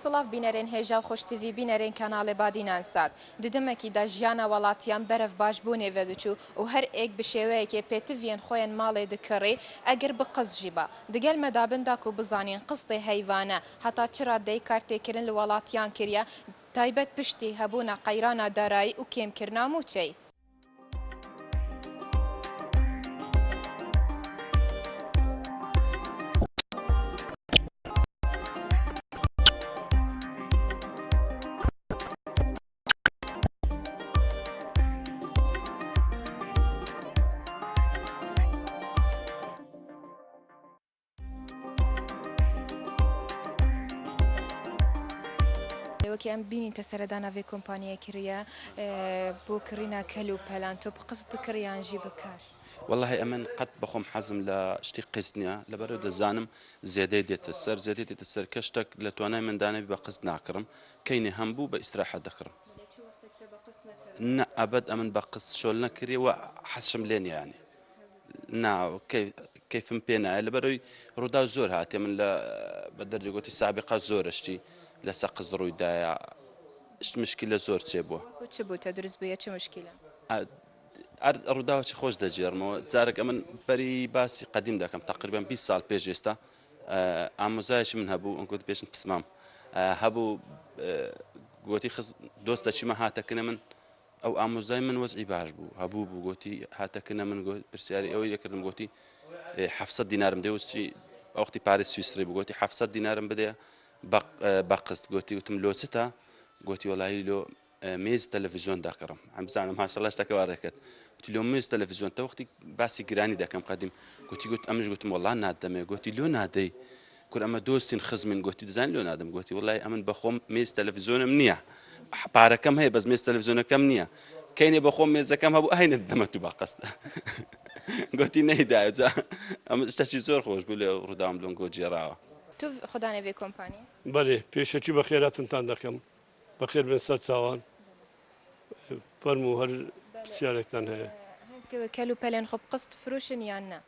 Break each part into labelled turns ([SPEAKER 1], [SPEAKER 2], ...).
[SPEAKER 1] سڵاڤ بینەرێن هێژا و خۆش تیڤی بینەرێن کەناڵێ بادینان سات د دمەکی دا ژیانا وەڵاتیان بەرەڤ باش بوونێ ڤەدچوو و هەر ئێک ب شێوەیەکێ پێتڤیێن خوەیەن ماڵێ دکڕی ئەگر ب قست ژی با دگەل مە دابن داکو بزانین قستێ هەیڤانە هەتا چ رادەی کارتێکرن ل وەڵاتیان کریە تایبەت پشتی هەبوونا قەیرانا دارایی و کێمکرنا مووچەی. وەکی ئەم بینین تە سەردانا ڤێ کۆمپانیای کریە بۆ کڕینا کەل و پەلان تۆ بقست دکڕی یان ژی بکار؟
[SPEAKER 2] وەڵاهی ئەمن قەت بەخۆم حەزم لە شتی قیست نیە لەبەرئەوە دەزانم زێدەی دێتە سەر زێدەی دێتە سەر کە شتەک لە توانای من دانەبی بە قست ناکڕم کەینێ هەم بوو بە ئیسراحەت دەکڕم.
[SPEAKER 1] بەلێ چ وەختەک تە بە قست نەکڕی؟
[SPEAKER 2] نە ئەبەد ئەمن بە قست شۆل نەکریە وە حەزشم لێ نیە یانی نا کەیفم پێ نایە لەبەرەوەی ڕووداو زۆر هاتێ من لە بە دەردی گوتی سابقە زۆرە شتی لە سەقز ڕووی دایە شت مشکلە زۆر چێ بووە.
[SPEAKER 1] وەکو چ بوو تە دروست بوویە چ مشکلە؟
[SPEAKER 2] ئەر ڕووداوەکی خۆش دەگێڕمەوە جارێک ئەمن بەری باسی قەدیم دەکەم تقریبا 20 ساڵ پێش ئێستا ئامۆزایەکی من هەبوو ئەم گوت پێشن پسمام هەبوو گوتی خز دۆستەکی مە هاتەکنە من ئەو ئامۆزای من وەزعی باش بوو هەبوو بوو گۆتی هاتە کنە من گۆ پرسیاری ئەوەی دەکردم گۆتی حەفسەد دینارم دێ وچی ئەوختی پارەی سویسری بوو گۆتی حەفسەد دینارم بدێ بە قست گۆتی وتم لۆ چتە گۆتی وەڵایی لۆ مێز تەلەڤیزیۆن دەکڕم ئەم بزانم ماشەڵڵا شتەکە وا ڕێکرد گوتی لۆ مێز تەلەڤیزیۆن تە وەختی باسی گرانی دەکەم قەدیم گوتی گوت ئەمش گوتم وەڵا نادەمێ گوتی لۆ نادەی کورە ئەمە دۆستین خزمین گۆتی دەزانی لۆ نادەم گۆتی وڵای ئەمن بەخۆم مێز تەلەفزیۆنم نییە پارەکەم هەیە بەس مێز تەلەفزیۆنەکەم نییە کەینێ بەخۆم مێزەکەم هەبوو ئاینە دەمە تو باقەستە گۆتی نەیدایە جا ئەمە شتەکی زۆر خۆش بوو لێ ڕووداوم لۆن گۆ گێڕاوە.
[SPEAKER 1] تو خودانێ ڤێ کۆمپانی؟
[SPEAKER 3] بەلێ پێشەکی بەخێراتنتان دەکەم بەخێر بێن سەر چاوان فەرموو هەر پرسیارێکتان هەیە.
[SPEAKER 1] هەنگ کەل و پەلێن خو بقست فروشن یان نا؟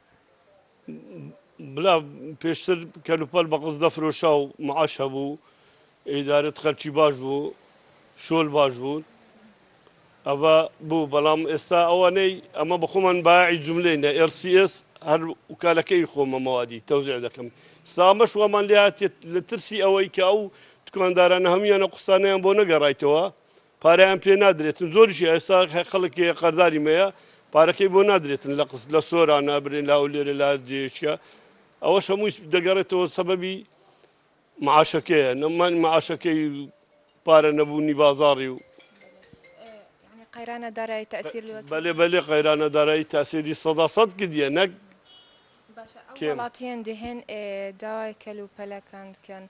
[SPEAKER 3] بلا پێشتر کەلوپەل بە قسط دەفرۆشا و معاش هەبوو ئیدارەت خەلکی باش بوو شۆل باش بوون ئەوە بوو بەڵام ئێستا ئەوانەی ئەمە بەخۆمان باعی جملەینە LCS هەر وکالەکەی خۆمە مەوادی تەوزیع دەکەم سامەش وامان لێ هاتێت لە ترسی ئەوەی کە ئەو دوکاندارانە هەمویانە قوستانیان بۆ نەگەڕایتەوە پارەیان پێ نادرێتن زۆریشی ئێستا خەڵک هەیە قەرداری مەیە پارەکەی بۆ نادرێتن لە قست لە سۆرانە برێن لە هەولێرە لە هەر جێیەکە ئەوەش هەمووی دەگەڕێتەوە سەبەبی معاشەکەیە نەمان معاشەکەی پارە نەبوونی بازاڕی و
[SPEAKER 1] یعنی قەیرانە دارایی تەئسیر لوە
[SPEAKER 3] کرد؟ بەلێ بەلێ قەیرانە دارایی تاسیری سەدا سەد کردیە نەک
[SPEAKER 1] باشە ئەو وڵاتیەن دهێن داوای کەل و پەلەکان دکەن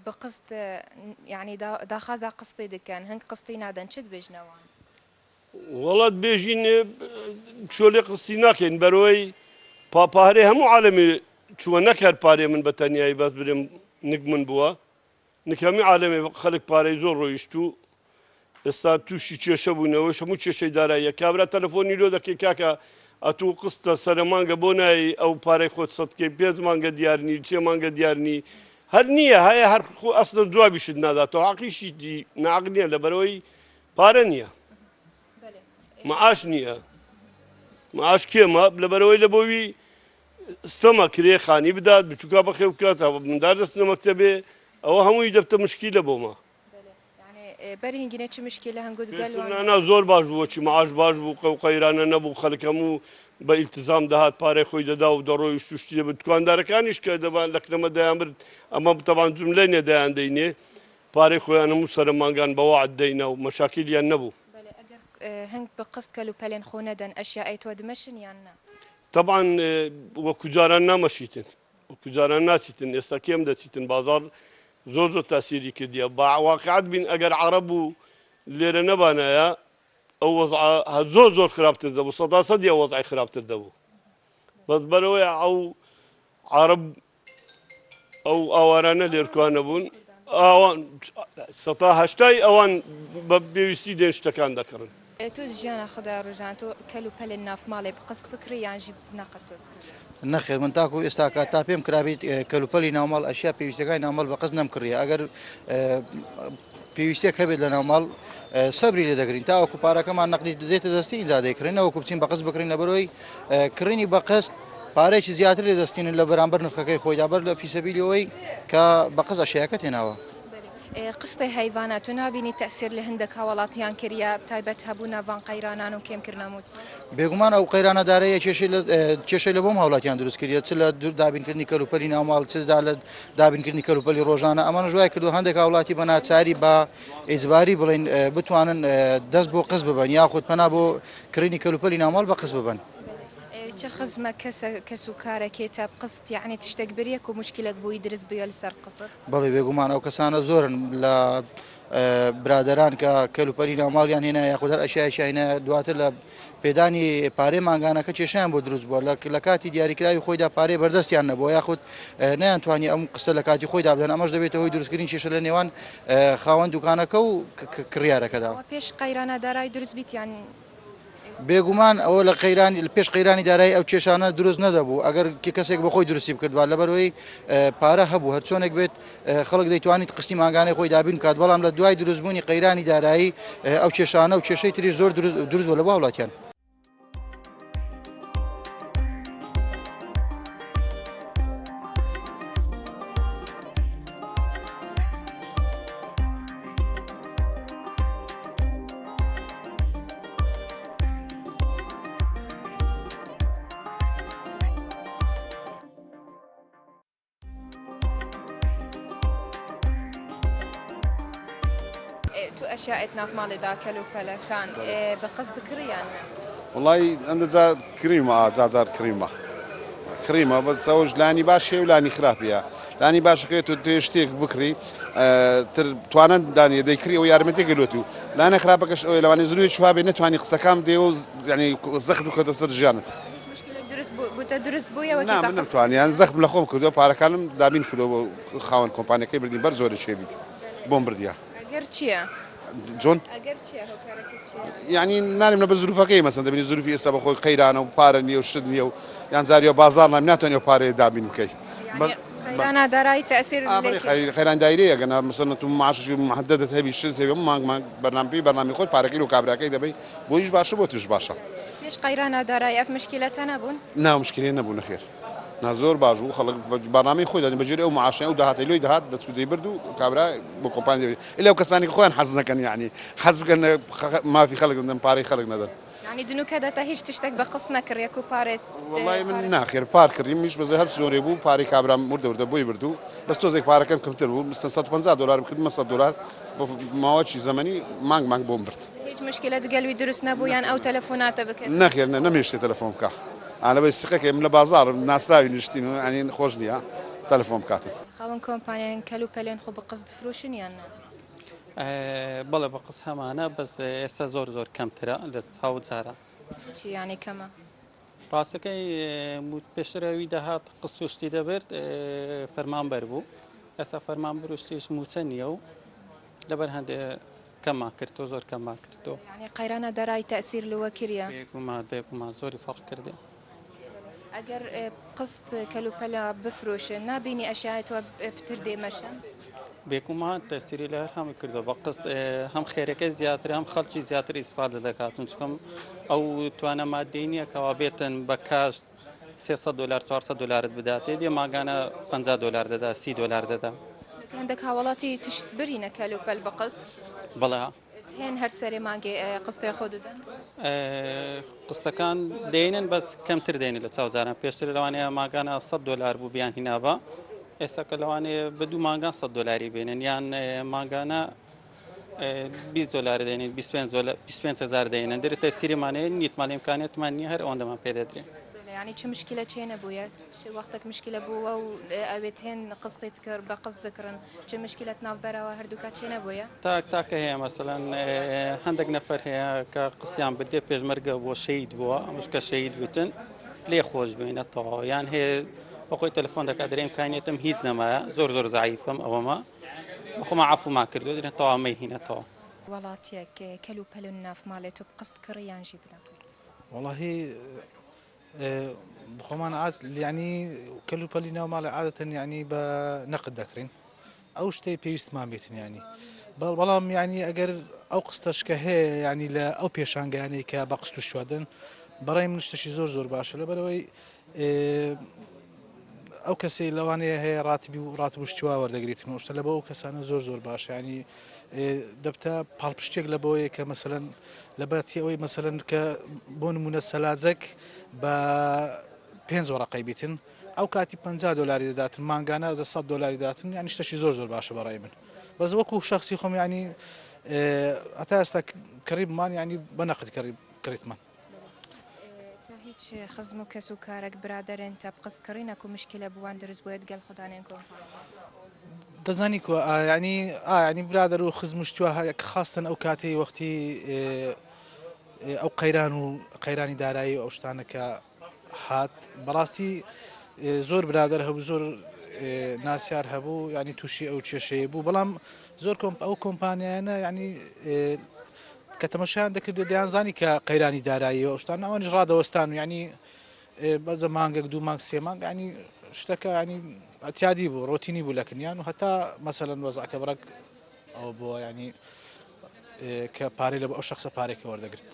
[SPEAKER 1] بە قست یعنی داخازا قستی دکەن هەنگ قستی نادەن چ دبێژنە وان؟
[SPEAKER 3] وەڵا دبێژین چۆلێ قستی ناکەین بەرەوەی پاپارێ هەموو عالەمێ چووە نەک هەر پارێ من بە تەنیایی بەس برێم نک من بووە نک هەموو عالەمێ خەلک پارەی زۆر ڕۆیشتوو ئێستا تووشی کێشە بووین ئەوەش هەموو کێشەی داراییە کابرا تەلەفۆنی لۆ دەکەی کاکە ئەتوو قستە سەرە مانگە بۆ نایەی ئەو پارەی خۆت سەدکەی پێنج مانگە دیار نی سێ مانگە دیار نی هەر نییە هەیە هەر خۆ ئەسڵەن جوابیشت ناداتەوە حەقیشیتی ناحەق نییە لەبەرئەوەی پارە نییە معاش نییە معاش کێمە لەبەرئەوەی لە بۆوی ستەمە کرێ خانی بدات بچووکا بەخێو بکات مندار دەستنە مەکتەبێ ئەوە هەمووی دەبتە مشکیلە بۆمە پێشتر نانا زۆر باش بوو وەکی معاش باش بوو قەو قەیرانە نەبوو خەلک هەموو بە ئیلتزام دەهات پارەی خۆی دەدا و دەڕۆیشت و شتی دەبرد دوکاندارەکانیش کە دەبان لە کنەمە دەیانبرد ئەمە تەبان جوملە نیە دەیان دەینێ پارەی خۆیان هەموو سەرە مانگان بە وەعد دەینا و مەشاکیلیان نەبوو.
[SPEAKER 1] بەلێ ئەگەر هەنگ بە قست کەل و پەلێن خۆ نەدەن ئەشیا ئەی تۆ دمەشن یان نا؟
[SPEAKER 3] تەبعەن وەکو جاران نامەشیتن. وەکو جاران ناچیتن ئێستا کێم دەچیتن بازاڕ زۆر زۆر تاسیری کردیە با واقعەت بین ئەگەر عەڕەب و لێرە نەبانایە ئەو وەزعە زۆر زۆر خراپتر دەبوو سەدا سەدی ئەو وەزعی خراپتر دەبوو بەس بەرەوەی ئەو عەڕەب ئەو ئاوارانە لێرکوانە بوون ئەوان سەتا هەشتای ئەوان بە پێویستی دێن شتەکان دەکڕن.
[SPEAKER 1] تۆ ژیانا خودا ڕوژان تۆ کەل و پەلێن ناف ماڵێ بقست دکڕی یان ژی نەقد تۆ دکڕی؟
[SPEAKER 4] نەخێر من تاکو ئێستاکە تا پێم کرابیت کەلوپەلی ناوماڵ ئەشیا پێویستەکانی ناوماڵ بە قست نەمکڕیە ئەگەر پێویستێک هەبێت لە ناوماڵ سەبری لێ دەگرین تاوەکو پارەکەمان نەقدی دێتە دەستی ئینجا دەیکڕین نەوەکو بچین بە قست بکڕین لەبەرەوەی کڕینی بە قست پارەیەکی زیاتر لێ دەستینن لە بەرامبەر نرخەکەی خۆیدا بەر لە فیسەبیلی ئەوەی کە بە قست ئەشیاکەت هێناوە.
[SPEAKER 1] قستەی هەیڤانە تو نابینی تەئسیر لە هندەک هاوڵاتیان کریە تایبەت هەبوونا ڤان قەیرانان و کێم کرنا موچە؟
[SPEAKER 4] بێگومان ئەو قەیرانە داراییە کێشەی لە کێشەی لە بۆم هاوڵاتیان دروست کردیە چ لە دابینکردنی کەلوپەلی ناوماڵ چ دا لە دابینکردنی کەلوپەلی ڕۆژانە ئەمانەش وای کردووە هەندێک هاوڵاتی بە ناچاری بە ئیجباری بڵێین بتوانن دەست بۆ قست ببەن یاخود پەنا بۆ کڕینی کەلوپەلی ناوماڵ بە قست ببەن.
[SPEAKER 1] چ خزمە کەسە کەس و کارەکێ تە بقست یەعنی تشتەک بریە کو موشکیلەک بووی درس بویە لسەر قست؟
[SPEAKER 4] بەڵێ بێگومان ئەو کەسانە زۆرن لە برادەران کە کەلوپەلی ناوماڵیان هێنا یاخود هەر ئەشیایەکیان هێنا دواتر لە پێدانی پارەی مانگانەکە کێشیان بۆ دروست بووە لە کاتی دیاریکراوی خۆیدا پارەی بەردەستیان نەبووە یاخود نەیانتوانی ئەم قستە لە کاتی خۆیدا بدەن ئەمەش دەبێتە هۆی دروستکردنی کێشە لە نێوان خاوەن دوکانەکە و کڕیارەکەدا.
[SPEAKER 1] پێش قەیرانە دارایی دروست بیت یان
[SPEAKER 4] بێگومان ئەوە لە قەیرانی پێش قەیرانی دارایی ئەو کێشانە دروست نەدەبوو ئەگەر کەسێک بەخۆی دروستی بکردبا لەبەرەوەی پارە هەبوو هەرچۆنێک بێت خەڵک دەیتوانیت قستی مانگانەی خۆی دابین بکات بەڵام لە دوای دروستبوونی قەیرانی دارایی ئەو کێشانە و کێشەی تریش زۆر دروست بووە لە بۆ هاوڵاتیان.
[SPEAKER 1] تو ئەشیاء ناف ماڵێ دا کەل و پەلەکان بە قەسد کڕی یان نا؟
[SPEAKER 5] وەڵی ئەندە جار کڕیومە ئا جار جار کڕیومە کڕیمە بەس ئەوەش لانی باش هەیە و لانی خراپیە لانی باشەکەی تۆ تێ شتێک بکڕی تر توانە دانیە دەیکڕی ئەو یارمەتیەکە لۆت و لانە خراپەکەش ئەوەیە لەوانەیە زرویەکی وابێ نەتوانی قسەکان بدەی و یعنی زەخت بکەوتە سەر ژیانت.
[SPEAKER 1] دروست بووتە دروست بوویە وەکی
[SPEAKER 5] نا من نەمتوانی یان زەختم لە خۆم کردووە پارەکانم دابین کردووە بۆ خاوەن کۆمپانیەکەی بردین بەر زۆرێک بیت بۆم بردیە.
[SPEAKER 1] ئەگەر چییە؟
[SPEAKER 5] جۆن؟
[SPEAKER 1] ئەگەر چییە هۆکارەکە چییە؟
[SPEAKER 5] یعنی نارم لەبەر زروفەکەی مەسەن دەبینی زروفی ئێستا بەخۆی قەیرانە و پارە نییە و شت نییە و یان جاریوە بازاڕ نابی ناتوانانی ئەو پارەیە دابین بکەی.
[SPEAKER 1] یعنی قەیرانا دارایی تەئسیر
[SPEAKER 5] ئا بەڵێ
[SPEAKER 1] لێ کرد؟
[SPEAKER 5] قەیران دایرەیە گەنا مەسەن تو معاشێکی محددت هەبی شتت هەبی هەموو مانگ مانگ بەرنامە پێی بەرنامەی خۆت پارەکەی لۆ کابراکەی دەبەی بۆیش باشە بۆ توش باشە.
[SPEAKER 1] پێش قەیرانا دارایی ئەف مشکیلەتە نەبوون؟
[SPEAKER 5] نا مشکیلەی نەبوو نەخێر. نا زۆر باش بوو خەڵک بەرنامەی خۆی دەدەن بەگوێرەی ئەو معاشەی ئەو داهاتەی لۆی دەهات دەچوو دەیبرد و کابرا بۆ کۆمپانیا دەبرد ئیلا ئەو کەسانەی کە خۆیان حەز نەکەن یەعنی حەز بکەن مافی خەڵک نەدەن پارەی خەڵک نەدەن.
[SPEAKER 1] یەعنی دنوکە دەتە هیچ تشتەک بە قست نەکڕ یەک و پارێت
[SPEAKER 5] وەڵای من ناخێر پار کڕیم منیش بەس هەر زۆرێ بوو پارەی کابرام وردە وردە بۆی برد و بەس تۆزێک پارەکەم کەمتر بوو مەسەن 150 دۆلارم کردمە 100 دۆلار بۆ ماوەکی زەمەنی مانگ مانگ بۆم برد.
[SPEAKER 1] هیچ مشکلەت گەلوی دروست نەبوو یان ئەو تەلەفوناتە بکەت؟
[SPEAKER 5] نەخێر نە نەمهێشتێ تەلەفۆن بکا ئا لەبەر سقەکەی من لە بازاڕم ناسراوی نشتین و یانی خۆش نیە تەلەفۆن بکاتن.
[SPEAKER 1] خاوەن کۆمپانیاین کەل و پەلێن خۆ بە قسد فرۆشن یان نا؟
[SPEAKER 6] بەڵێ بە قسد هەمانە بەس ئێستا زۆر زۆر کەمترە لە چاو جاران.
[SPEAKER 1] بۆچی یانی کەمە؟
[SPEAKER 6] ڕاستەکەی پێشتر ئەوی دەهات قسط و شتی دەبرد فەرمانبەر بوو ئێستا فەرمانبەر و شتیش موچە نییە و لەبەر هەندێ کەممان کردەوە زۆر کەممان کردەوە.
[SPEAKER 1] یانی قەیرانە دارایی تەئسیر لوە کریە؟
[SPEAKER 6] بێگومان بێگومان زۆری فەرق کردێ.
[SPEAKER 1] ئەگەر قست کەلوپەلە بفرۆشن نابینی ئەشیای تۆ پتر دێمەشن؟
[SPEAKER 6] بێگومان تەسیری لە هەر هەمووی کردووە بە قست هەم خێرەکەی زیاتر هەم خەڵکی زیاتر ئیسفادە دەکاتن چکم ئەو توانە مادەی نییە کەوا بێتن بە کاش 300 دلار 400 دلارت بداتێ دێ ماگانە 50 دلار دەدا 30 دلار دەدا.
[SPEAKER 1] هەندێک هاوڵاتی تشت برینە کەلوپەل بە قست؟
[SPEAKER 6] بەڵێ.
[SPEAKER 1] هێن هەر سەرێ مانگێ قستێ خۆ دەدەن؟
[SPEAKER 6] قستەکان دێنن بەس کەمتر دێنن لە چاو جاران پێشتر لەوانەیە ماگانە 100 دلار بوو بیان هینابا ئێستا کە لەوانەیە بە دوو مانگان 100 دلاری بێنن یان مانگانە 20 دلار دێنین 25 دلار 25 هزار دێنن درێ تەسیرمانەیە نیتمان ئیمکانیەتمان نییە هەر ئەوەندەمان پێ دەدرێ.
[SPEAKER 1] یعنی چ مشکلە چێ نەبووە چ وەختێک مشکلە بووە و ئەوێت هێن قستێ کرد بە قست دەکڕن چ مشکلەت ناوبەرەوە هەردووکا چێ نەبووە؟
[SPEAKER 6] تاک تاکە هەیە مەسەلەن هەندێک نەفەر هەیە کە قسیان بردێ پێشمەرگە بۆ شەهید بووە ئەمش کە شەهید بوتن لێ خۆش بینە تەواو یان هەیە بەخۆی تەلەفۆن دەکات دەرێ ئیمکانیەتم هیچ نەمایە زۆر زۆر زەعیفم ئەوەمە بەخۆمان عەفومان کردو درێن تەواو مەیهینە تەواو.
[SPEAKER 1] وەڵاتیەک کەل و پەل ناف ماڵێ تو بقست کڕی یان ژی بنەقل؟
[SPEAKER 7] وەڵاهی خۆمان عاد یعنی کەل و پەلی ناو ماڵێ عادەتەن یعنی بە نەقد دەکڕین ئەو شتەی پێویستمان بێتن یعنی بەڵام یعنی ئەگەر ئەو قستەش کە هەیە یعنی لە ئەو پێشانگانەی کە بە قست و شوادن بەڕای من شتەشی زۆر زۆر باشە لەبەرەوەی ئەو کەسەی لەوانەیە هەیە ڕاتبی و ڕاتب و شتی وا وەردەگریتن و شتە لە بۆ ئەو کەسانە زۆر زۆر باشە ینی دەبتە پاڵپشتێک لە بۆیە کە مەسەلەن لەباتی ئەوەی مەسەلەن کە بۆ نمونە سەلاجەک بە پێنج وەڕقەی بیتن ئەو کاتی 50 دلاری دەداتن مانگانە زە 100 دلاری داتن یانی شتەشی زۆر زۆر باشە بەڕای من بەس وەکو شخصی خۆم ینی هەتا ئێستا کڕیبمان ینی بە نەقد کڕی کڕیتمان.
[SPEAKER 1] تا هیچ خزم و کەس و کارەک برادەرێن تە بقست کڕینە کو مشکلە بوان درس بوێت گەل خودانێن کۆمپانیا.
[SPEAKER 7] دەزانی کو ینی ینی برادەر و خزم و شتوە کە خاستن ئەو کاتەی وەختی ئەو قەیران و قەیرانی دارایی و ئەو شتانە کە هات بەڕاستی زۆر برادەر هەبوو زۆر ناسیار هەبوو ینی تووشی ئەو کێشەیە بوو بەڵام زۆر کۆمپ ئەو کۆمپانیایانە ینی کە تەمەشایان دەکرد و دەیانزانی کە قەیرانی دارایی و شتان ئەوانیش ڕادەوەستان و ینی بەزە مانگێک دوو مانگ سێ مانگ ینی شتەکە ینی ئەتیادی بوو ڕۆتینی بوو لەکنیان و هەتا مەسەلەن وەزعەکە بڕک ئەوە بووە ینی کە پارەی لە ئەو شخصە پارێکە وەردەگرت.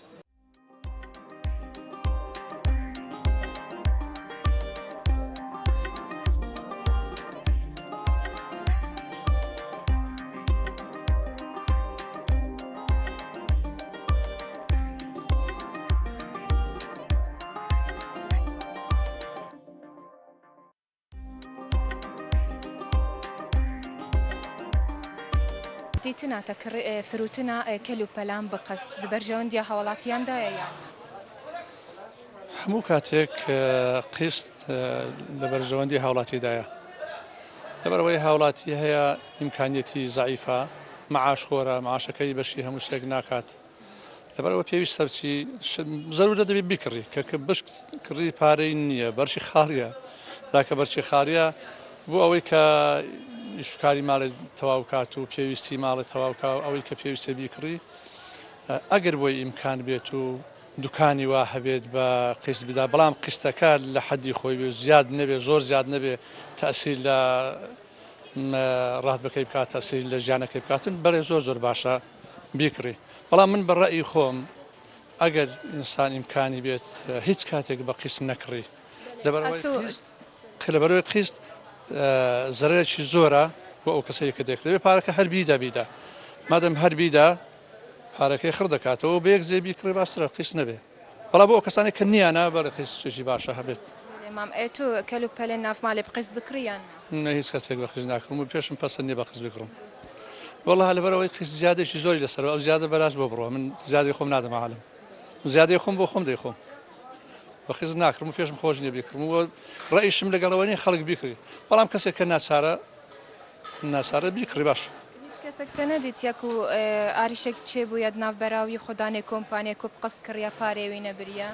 [SPEAKER 1] دیتنا تە فروتنا کەل و پەلان بە قست د بەرژەوەندیا هاوڵاتیان دایە یان نا؟
[SPEAKER 8] هەموو کاتێک قیست لە بەرژەوەندی هاوڵاتیدایە لەبەرئەوەی هاوڵاتی هەیە ئیمکانیەتی زەعیفە معاش خۆرە معاشەکەی بەشی هەموو شتێک ناکات لەبەرئەوە پێویستە بچی زەرورە دەبێت بیکڕی کە کە بش کڕی پارەی نییە بەرشی خاڵیە زاکە بەرچی خاڵیە بۆ ئەوەی کە ئیشکاری ماڵێ تەواو کات و پێویستی ماڵێ تەواو کا ئەوەی کە پێویستە بیکڕی ئەگەر بۆی ئیمکان بێت و دوکانی وا هەبێت بە قیست بدا بەڵام قیستەکە لە حەدی خۆی بێ زیاد نەبێ زۆر زیاد نەبێ تەسیر لە ڕاتبەکەی بکات تەسیر لە ژیانەکەی بکاتن بەڵێ زۆر زۆر باشە بیکڕی بەڵام من بە ڕەئی خۆم ئەگەر ئینسان ئیمکانی بێت هیچ کاتێک بە قیست نەکڕی لەبەرئەوەی قیست لەبەرئەوەی قیست زەرەرێکی زۆرە بۆ ئەو کەسەی کە دەکرێت پارەکە هەر بیدا بیدا مادەم هەر بیدا پارەکەی خڕ دەکاتەوە بە یەک زێ بیکڕێ باشترە قیست نەبێ بەڵام بۆ ئەو کەسانێک کە نییانە بەڵێ قیست شتێکی باشە هەبێت.
[SPEAKER 1] بەلێ مام ئێ تو کەل و پەلێ ناف مالێ بقیست دکڕی یان نا؟
[SPEAKER 8] نە هیچ کەسێک بە قیست ناکڕم و پێشم پەسند نییە بە قیست بکڕم وەڵا لەبەرئەوەی قیست زیادێکی زۆری لەسەرە ئەو زیادە بەلاش بۆ بڕوا من زیادەی خۆم نادەمە عالەم زیادەی خۆم بۆ خۆم دەیخۆم بە قیست ناکڕم و پێشم خۆش نییە بیکڕم و ڕەئیشم لەگەڵەوە نییە خەڵک بیکڕی بەڵام کەسێک کە ناچارە ناچارە بیکڕی باش.
[SPEAKER 1] هیچ کەسێک تە نەدیتیە کو ئاریشەک چێ بویە ناڤبەرا وی خودانێ کۆمپانیە کو بقست کڕیە پارێ وی نەبریە؟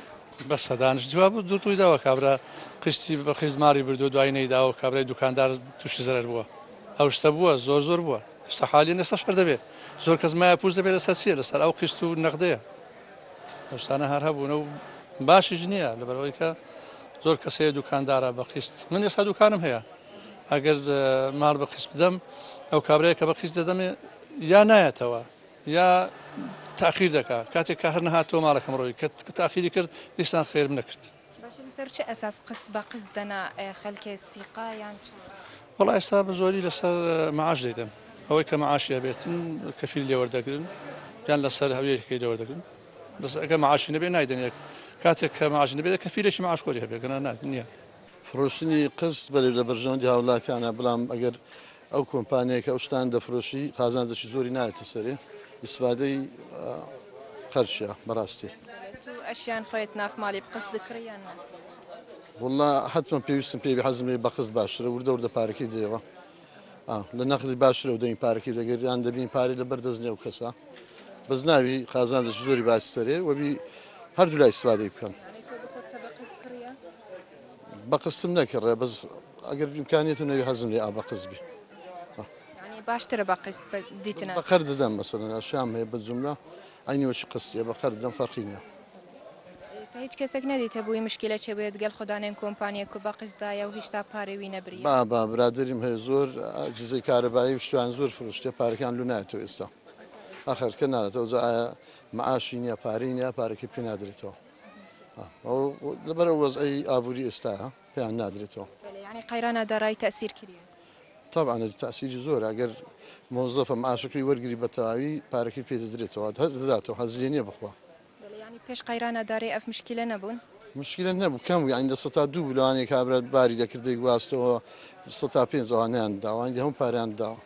[SPEAKER 8] بەسە دانش جواب دوو ڕووی داوە کابرا قیستی بە قیست ماڵی بردووە دوایی نەیداوە کابرای دوکاندار تووشی زەرەر بووە ئەو شتە بووە زۆر زۆر بووە ئێستا حالیەن ئێستاش هەر دەبێ زۆر کەس مایە پووچ دەبێ لەسەر چییە لەسەر ئەو قیست و نەقدەیە ئەو شتانە هەر هەبوونە و باشیش نییە لەبەرئەوەی کە زۆر کەس هەیە دوکاندارە بە قیست من ئێستا دوکانم هەیە ئەگەر ماڵ بە قیست بدەم ئەو کابرایە کە بە قیست دەدەمێ یا نایەتەوە یا تاخیر دەکا کاتێک کە هەر نەهاتەوە ماڵەکەم ڕۆی کە تاخیری کرد دیسان خێرم نەکرد.
[SPEAKER 1] باشە لەسەر چ ئەساس قست بە قست دەنا خەلکێ سیقە یان چۆن؟
[SPEAKER 8] وەڵا ئێستا بە زۆری لەسەر معاش دەیدەن ئەوەی کە معاشی هەبێتن کەفیل لێ وەردەگرن یان لەسەر هەویەکەی لێ وەردەگرن بەس ئەگەر معاشی نەبێ نایدەن یەک کاتێک کە معاشی نەبێت کەفیلێکی معاش خۆری هەبێت گەنا نییە.
[SPEAKER 9] فرۆشتنی قست بەرێ لە بەرژەوەندی هاوڵاتیانە بەڵام ئەگەر ئەو کۆمپانیای کە ئەو شتانە دەفرۆشی قازانجێکی زۆری نایەتە سەرێ ئیسفادەی خەرچە بەڕاستی.
[SPEAKER 1] تو ئەشیان خۆیت ناف مالی بقست دکڕی یان نا؟
[SPEAKER 9] وەڵا حەتمەن پێویستم پێی بی حەزم لێی بەقست باشترە وردە وردە پارەکەی دێوە لە نەقدی باشترە و دەین پارەکەی دەگەر یان دەبین پارەی لەبەر دەست نیە ئەو کەسە بەس ناوی قازانجێکی زۆری باسی سەرێ وەبی هەردوو لای ئیسفادەی بکەن.
[SPEAKER 1] یانی تۆ بخۆت تە بەقست کڕیە؟
[SPEAKER 9] بە قستم نەکڕێ بەس ئەگەر ئیمکانیەتم نەبی حەزم لێ ئا بە قست بی.
[SPEAKER 1] یانی. باشترە بە قیست بە دیتنە.
[SPEAKER 9] بە قەرد دەدەم مەسەلەن ئەشیام هەیە بە جوملە عەینی وەکی قستیە بە قەرد دەدەم فەرقی نیە.
[SPEAKER 1] تە هیچ کەسێک نەدیتە بووی مشکیلە چێ بویە دگەل خودانێن کۆمپانیە کو بە قیست دایە و هیشتا پارێ وی نەبریە.
[SPEAKER 9] با با برادەریم هەیە زۆر ئەجهیزەی کارەبایی و شتیان زۆر فرۆشتیە پارەکەیان لۆ نایەتەوە ئێستا ئاخر کە ناداتەوە جا ئایا معاشی نیە پارەی نیە پارەکەی پێ نادرێتەوە لەبەر ئەو وەزعی ئابووری ئێستایە پێیان نادرێتەوە.
[SPEAKER 1] بەلێ یانی قەیرانا دارایی تەئسیر کریە.
[SPEAKER 9] تەبعەن تەئسیری زۆرە ئەگەر مۆزەفە معاشەکەی وەرگری بە تەواوی پارەکەی پێ دەدرێتەوە هەر دەداتەوە حەزی لێ نیە بخوا.
[SPEAKER 1] بەلێ یانی پێش قەیرانا دارایی ئەف مشکیلە نەبوون؟
[SPEAKER 9] مشکیلە نەبوو کەم بوو یانی 2% بوو لەوانەیە کابرا باری دەکرد دەیگواستەوە 5% ئەوانەیان داوە ئەوانی دی هەموو پارەیان داوە.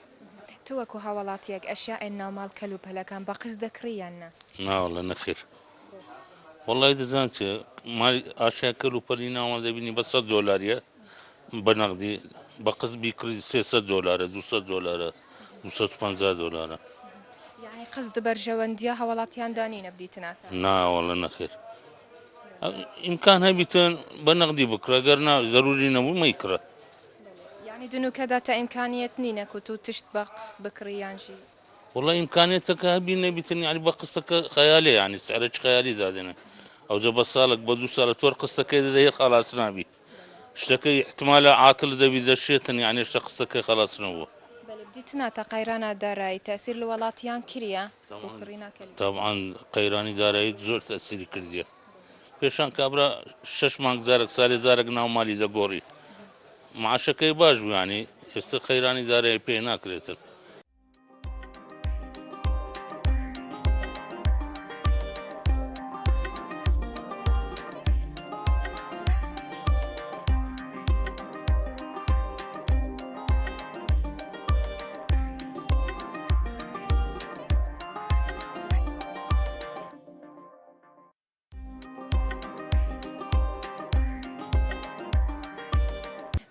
[SPEAKER 1] تۆ وەکو هاوڵاتیەک ئەشیائێن ناو ماڵ کەل و پەلەکان بە قست دەکڕی یان نا؟
[SPEAKER 10] ناوەڵا نەخێر. وەڵای دەزان چیە مالی ئاشیا کەل و پەلی ناوان دەبینی بە سەد دۆلاریە بە نەقدی بە قست بیکڕی 300 دۆلارە 200 دۆلارە 250 دۆلارە.
[SPEAKER 1] یەعنی قست بەرژەوەندیە هاوڵاتیان دا نینە بدیتناتە.
[SPEAKER 10] نا وەڵا نەخێر ئیمکان هەبیتن بە نەقدی بکڕە گەر نا زەروری نەبوو مەیکڕە.
[SPEAKER 1] یەعنی دنوکەدا تە ئیمکانیەت نینە کو تو تشت بە قست بکڕی یانژی.
[SPEAKER 10] وەڵا ئیمکانیەتەکە هەبی نەبیتن یانی بە قستەکە خەیالیە یانی سعرەکی خەیالی دادەنێن ئەوجە بە ساڵک بە دوو ساڵە تۆر قستەکەی دەدەی هەر خەڵاس نابی شتەکەی ئیحتمالە عاتڵ دەبی دەشێتن یانی هێشتا قستەکەی خەڵاس نەبووە.
[SPEAKER 1] بەلێ بدیتنا تا قەیرانا دارایی تەئسیر لە وەڵاتیان کریە و کڕینا کەل.
[SPEAKER 10] تەبعەن قەیرانی دارایی زۆر تەئسیری کردیە پێشان کابرا شەش مانگ جارەک سالێ جارەک ناو مالی دەگۆڕی معاشەکەی باش بوو یانی ئێستا قەیرانی دارایی پێ ناکرێتن.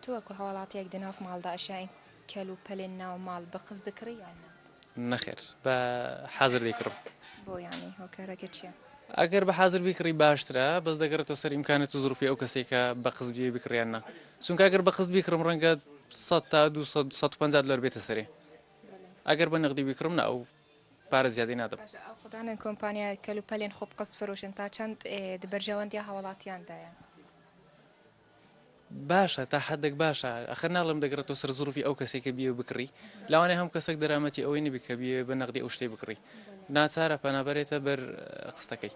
[SPEAKER 1] تو وەکو هاوڵاتیەک دە ناو ماڵدا ئەشیاین کەل و پەلێن ناو ماڵ بە قس دکڕی یان نا؟
[SPEAKER 11] نەخێر بە حازر دەیکڕم.
[SPEAKER 1] بۆ یانی هۆکارەکە چیە؟
[SPEAKER 11] ئەگەر بە حازر بیکڕی باشترە بەس دەگەڕێتەوە سەر ئیمکانێت و زروفی ئەو کەسەی کە بە قست بیەوێ بیکڕی یان نا چونکە ئەگەر بە قست بیکڕم ڕەنگە 100 تا 200 150 دلار بێتە سەرێ ئەگەر بە نەقدی بیکڕم نا ئەو پارە زیادەی نادەم.
[SPEAKER 1] باشە ئەو خودانن کۆمپانیا کەلوپەلێن خۆ بقست فروشن تا چەند دە بەرژەوەندیا هاوڵاتیاندایە؟
[SPEAKER 11] باشە تا حدێک باشە ئەخر ناڵێم دەگەڕێتەوە سەر زروفی ئەو کەسێک کە بیەوێ بکڕی لەوانەیە هەم کەسێک دەرامەتی ئەوەی نەبی کە بیەوێ بە نەقدی ئەو شتەی بکڕی ناچارە پەنا بەرێتە بەر قستەکەی.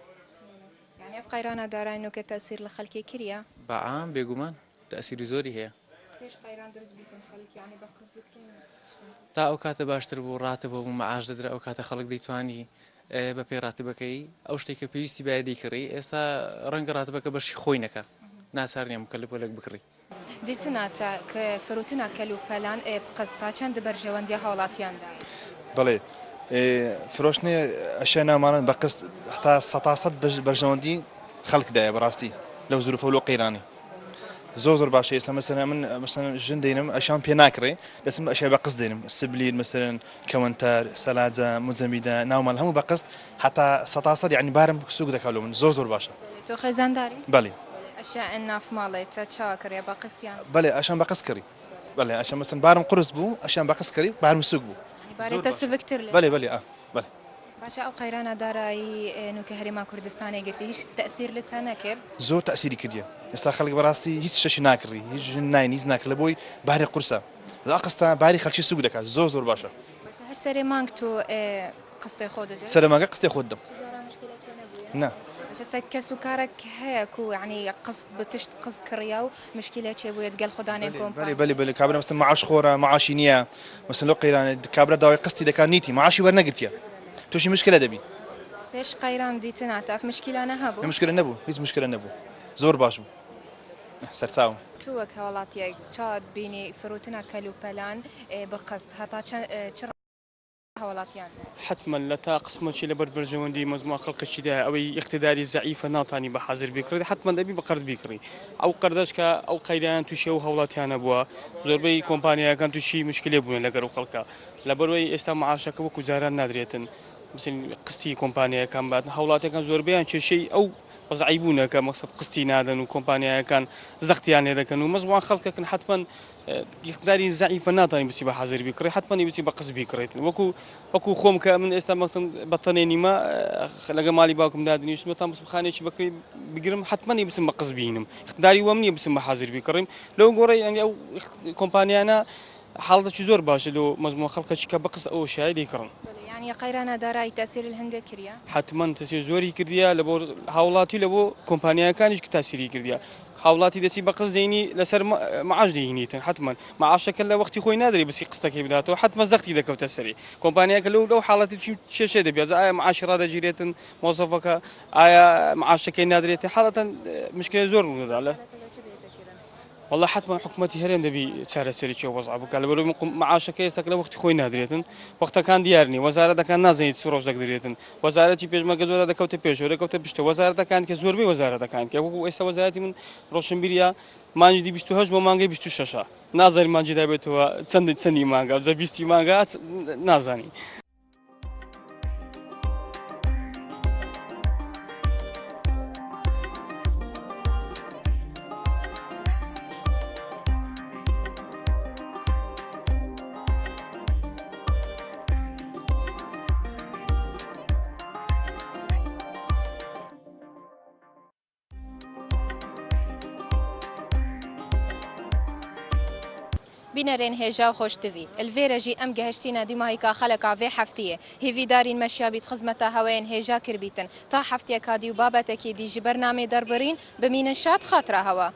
[SPEAKER 1] یانی ئەف قەیرانە دارای نوکە تەئسیر لە خەلکێ کریە؟
[SPEAKER 11] بە عام بێگومان تەئسیری زۆری هەیە.
[SPEAKER 1] پێش قەیران دروست بیتن خەلک یانی بە قست دکرین
[SPEAKER 11] تا ئەو کاتە باشتر بوو ڕاتب هەبوو مەعاش دەدرا ئەو کاتە خەڵک دەیتوانی بە پێی ڕاتبەکەی ئەو شتێک کە پێویستی بایە دەیکڕی ئێستا ڕەنگە ڕاتبەکە بەشی خۆی نەکا ناچار نییە مکەلف وەلەک بکڕی.
[SPEAKER 1] دیتنا تا ک فروتنا کەل و پەلان ئێ بقست تا چەند بەرژەوەندیا هاوڵاتیان دایە؟
[SPEAKER 12] بەڵێ فرۆشتنی ئەشیای ناوماڵان بە قست تا سەتا سەد بەرژەوەندی خەڵکدایە بەڕاستی لەو زروفە و لەو قەیرانی زۆر زۆر باشە ئێستا مەسەلەن من مەسەلەن ژن دێنم ئەشیام پێ ناکڕێ دەچم ئەشیای بە قست دێنم سبلیل مەسەلەن کەوەنتەر سەلاجە مجەمیدە ناوماڵ هەموو بە قست حتا سەتا سەد یعنی بارم سوک دەکا لۆ من زۆر زۆر باشە.
[SPEAKER 1] تۆ خێزانداری؟
[SPEAKER 12] بەڵێ.
[SPEAKER 1] ئەشیاء ناف ماڵێ تە چاوا کڕیە بە قست یان؟
[SPEAKER 12] بەڵێ ئەشیام بە قست کڕی بەڵێ ئەشیام مەسەلەن بارم قورس بوو ئەشیام بە قست کڕی بارم سوک بوو.
[SPEAKER 1] یعنی بارێ تە سڤکتر لێ؟
[SPEAKER 12] بەڵێ بەڵێ ئا بەڵێ.
[SPEAKER 1] باشە ئەو قەیرانە دارایی نوکە هەرێما کوردستانێ گرتی هیچ تەئسیر لە تە نەکرد؟
[SPEAKER 12] زۆر تەئسیری کردیە ئێستا خەڵک بەڕاستی هیچ شتەکی ناکڕی هیچ ژن ناین هیچ ناکڕی لە بۆی باری قورسە ئا قستە باری خەڵکی سوک دەکات زۆر زۆر باشە.
[SPEAKER 1] باشە هەر سەرێ مانگ تۆ قستێ خۆ دەدەی؟
[SPEAKER 12] سەرێ مانگە قستێ خۆ دەدەم.
[SPEAKER 1] چ جاران مشکلە چێ نەبوویە؟
[SPEAKER 12] نا.
[SPEAKER 1] باشە تە کەس و کارەک هەیە کو یەعنی قست بە تشت قست کڕیە و مشکلە چێ بوویە دگەل خودانێ کۆمپانیا؟
[SPEAKER 12] بەلێ بەلێ بەلێ کابرا مەسەلەن معاش خۆرە معاشی نییە مەسەلەن لەو قەیرانە کابرا داوای قستی دەکات نیتی معاشی وەرنەگرتیە توشی مشکلە دەبی.
[SPEAKER 1] پێش قەیران دیتنا تە ئەف مشکیلانە هەبوو؟
[SPEAKER 12] مشکلە نەبوو هیچ مشکلە نەبوو زۆر باش بوو سەرچاوم.
[SPEAKER 1] تو وەک هاوڵاتیەک چاوت بینی فروتنا کەل و پەلان بە قست هەتا چەند چ هاوڵاتیان دایە؟
[SPEAKER 13] حەتمەن لە تا قسمەکی لەبەر بەرژەوەندی مەجموعە خەڵکەکیدایە ئەوەی ئیقتداری زەعیفە ناتانی بە حازر بیکڕیت حەتمەن دەبی بە قەرد بیکڕی ئەو قەردەش کە ئەو قەیران توشی ئەو هاوڵاتیانە بووە زۆربەی کۆمپانیاکان توشی مشکلێ بوونە لەگەر ئەو خەڵکە لەبەروەی ئێستا معاشەکە وەکو جاران نادرێتن مثل قستی کۆمپانیاکان بات هاوڵاتیەکان زۆربەیان کێشەی ئەو وەزعی بوونە کە مەقسەد قستی نادەن و کۆمپانیاکان زەختیان لێ دەکەن و مەزوان خەڵکەکن حەتمەن ئیقتداری زەعیفە ناتانی بچی بە حازر بیکڕی حتمما بچی بە قسط بیکڕیت وەکو وەکو خۆم کە من ئێستا مەسن بەتەنێ نیمە لەگە ماڵی باوکم دادنیشتمە تا بسم خانێکی بکری بگرم حتمما بچم بە قسط بینم ئیقتداری وەم نییە بچم بە حازر بیکڕیم لەو گۆڕی ئەنی ئەو کۆمپانیانە حاڵەتێکی زۆر باشە لۆ مەزموە خەڵکەکی کە بە قسط ئەو شای دەیکڕن.
[SPEAKER 1] یانی قەیرانە دارایی تەسیر الهندێ کریە؟
[SPEAKER 13] حەتمەن تەسیر زۆری کردیە لە بۆ هاوڵاتی لە بۆ کۆمپانیاکانیش کە تاسیری کردیە هاوڵاتی دەچی بە قسط دەینی لەسەر معاش دەینیتن حەتمەن معاشەکە لە وەختی خۆی نادرێ بسی قستەکەی بداتەوە حەتمەن زەختی دەکەوتە سەری کۆمپانیاکە لەو لەو حاڵەتی چی کێشە دەبێت ئایا معاشی ڕادەگیرێتن مۆزەفەکە ئایا معاشەکەی نادرێت حاڵەتەن مشکلە زۆر ڕوودەدا لە وەڵا حەتمەن حکومەتی هەرێم دەبی چارەسەرێکی ئەو وەزعە بکات لەبەرئەوەی معاشەکە ئێستا لە وەختی خۆی نادرێتن وەختەکان دیار نیە وەزارەتەکان نازانیت چ ڕۆژ دەدرێتن وەزارەتی پێشمەرگە زۆر دەکەوتە پێشەوە دەکەوتە پشتەوە وەزارەتەکان کە زۆربەی وەزارەتەکان کە وەکو ئێستا وەزارەتی من ڕۆشنبیریە مانگی دی 28 بۆ مانگەی 26 نازانی مانگی دابێتەوە چەند چەندی مانگە جا بیستی مانگە نازانی.
[SPEAKER 1] بینەرێن هێژا و خۆشتڤی، الڤێرە ژی ئەم گەهشتینە دیماهیکا خەلەکا ڤێ هەفتیێ، هیڤیدارین مەشیا بیت خزمەتا هەوەیەن هێژا کربیتن، تا هەفتیەکا دی و بابەتەکی دی ژ بەرنامێ دەربڕین، بمینن شاد خاترا هەوە.